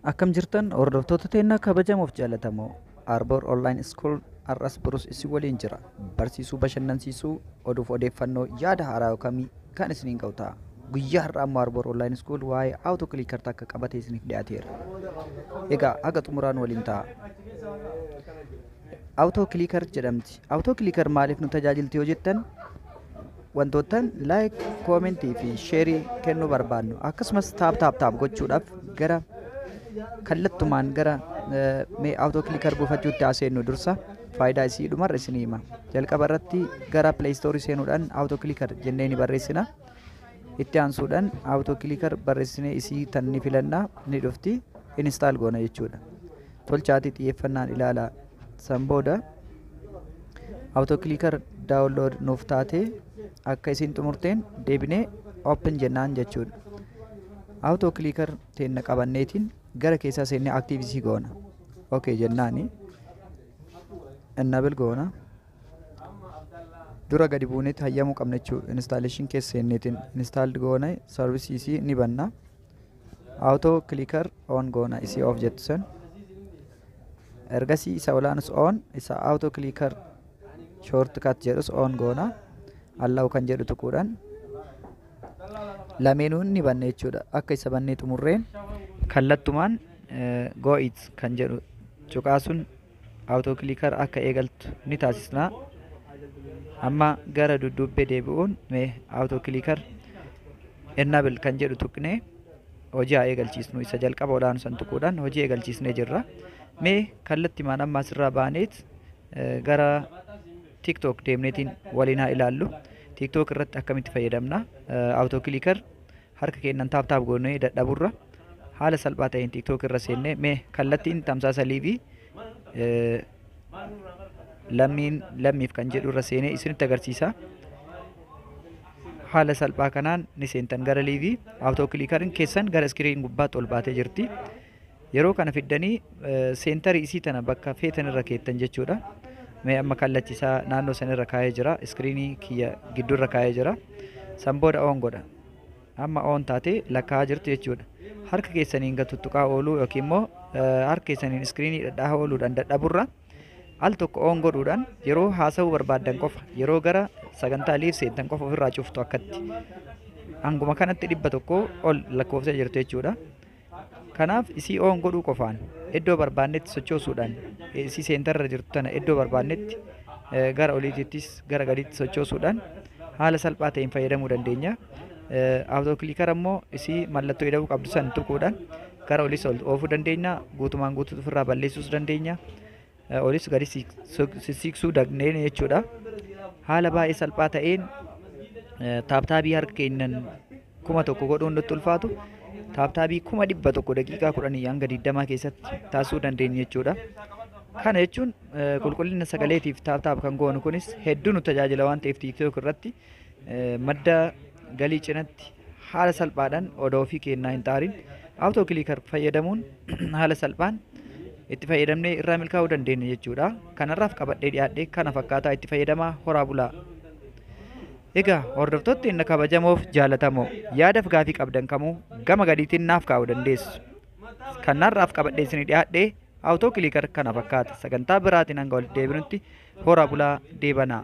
Akkam jirtan, hordoftoota teennaa kabajamoof jaallatamoo? Arbor Online School har'as borus isin waliin jira. Barsiisuu, bashannansiisuu, oduuf odeeffannoo, yaada haaraa kamii kan isiniin ga'u ta'a. Guyyaa har'aa immoo Arbor Online School waa'ee auto clicker takka qabatee isiniif dhiyaateera. Egaa haga xumuraan waliin ta'a. Auto clicker jedhamti. Auto clicker maaliif nu tajaajilti yoo jettan, wantoottan like, comment fi share kennuu barbaannu, akkasumas tap tap tap gochuudhaaf gara kallattumaan gara mee auto clicker buufachuutti haaseennu. Dursa faayidaa isii dhumarra isinii hima. Jalqaba irratti gara Play Store seenuudhaan auto clicker jennee ni barreessina. Itti aansuudhaan auto clicker barreessinee isii tan ni filannaa, ni dhufti, install goona jechuudha. Tolchaatii xiyyeeffannaan ilaalaa. San booda auto clicker download nuuf taatee akka isin xumurteen deebinee open jennaan jechuudha. Auto clicker teenna qabanneetiin gara keessaa seennee active goona. Okay jennaani. Enable goona. Dura gadi buunetti hayyamuu qabna jechuudha. Installation keessa seenneetiin install goona, service isii ni banna. Auto clicker on goona, isii off jettu san. Ergasii isa olaanus on, isa auto clicker shortcut jedhus on goona. Allow kan jedhu tuquudhaan lameenuu ni banna jechuudha. Akka isa bannee xumurreen kallattumaan go it kan jedhu cuqaasuun auto clicker akka eegaltu ni taasisna. Amma gara dudduubbee deebi'uun mee auto clicker enable kan jedhu tuqnee hojii haa eegalchiisnu. Isa jalqaba olaanu san tuquudhaan hojii eegalchiisnee jirra. Mee kallattimaan amma asirraa baaneet gara TikTok deemneetiin waliin haa ilaallu. TikTok irratti akkamitti fayyadamna? Auto clicker harka keenyan tap tap goonee dadhaburra haala salphaa ta'een TikTok irra seennee mee kallattiin tamsaasa live lammiin lammiif kan jedhu irra seenee isinitti agarsiisa. Haala salphaa kanaan ni seentan gara live. Auto clickeriin keessan gara screen gubbaatti ol baatee jirti. Yeroo kana fiddanii center isii tana bakka feetan irra keettan jechuudha. Mee amma kallachi isaa naannoo san irra kaa'ee jira. Screen kiyya gidduu irra kaa'ee jira. San booda on godha. Amma on taatee lakkaa'aa jirti jechuudha. Harka keessaniin gad tuttuqaa ooluu yookiin immoo harka keessaniin screen dhadhaa ooluudhaan dadhaburra, al tokko on godhuudhaan yeroo haasa'uu barbaaddan qofa, yeroo gara sagantaa live seentan qofa ofirraa cuftu. Akkatti hanguma kanatti 100 ol lakkoofsa jirtu jechuudha. Kanaaf isii on godhuu qofaan iddoo barbaannetti sochoosuudhaan, isii centerra jirtu tana iddoo barbaannetti gara oliitittis gara gadiitti sochoosuudhaan haala salphaa ta'een fayyadamuu dandeenya. Auto clicker ammoo isii mallattoo ida'uu qabdu san tuquudhaan gara olis ol oofuu dandeenya. Guutumaan guutuu ofirraa balleessuus dandeenya. Olis gadi sissiqsuu dandeenya jechuudha. Haala baay'ee salphaa ta'een tap tap harka keenyan 1000 godhuun nutti ulfaatu, tap tap 100,000 daqiiqaa 10 hanga 20 keessatti taasisuu dandeenya jechuudha. Kana jechuun qulqullina sagaleetiif tap tap kan goonu kunis hedduu nu tajaajila waan ta'eef, TikTok irratti madda galii cinatti haala salphaadhaan odoo ofii kennaa hin xaarin auto clicker fayyadamuun haala salphaan itti fayyadamnee irraa milkaa'uu dandeenya jechuudha. Kanarraaf qabadhee dhiyaadhee kana fakkaataa. Itti fayyadamaa, horaa bulaa. Egaa hordoftoonni inni kabajamoof jaalatamoo, yaadaaf gaafii qabdan kamuu gama gadiitiin naaf kaa'uu dandeessu. Kanarraaf qabadhee isinii dhiyaadhee auto clicker kana fakkaata. Sagantaa biraatiin hanga walitti deebinutti horaa bulaa, deebanaa.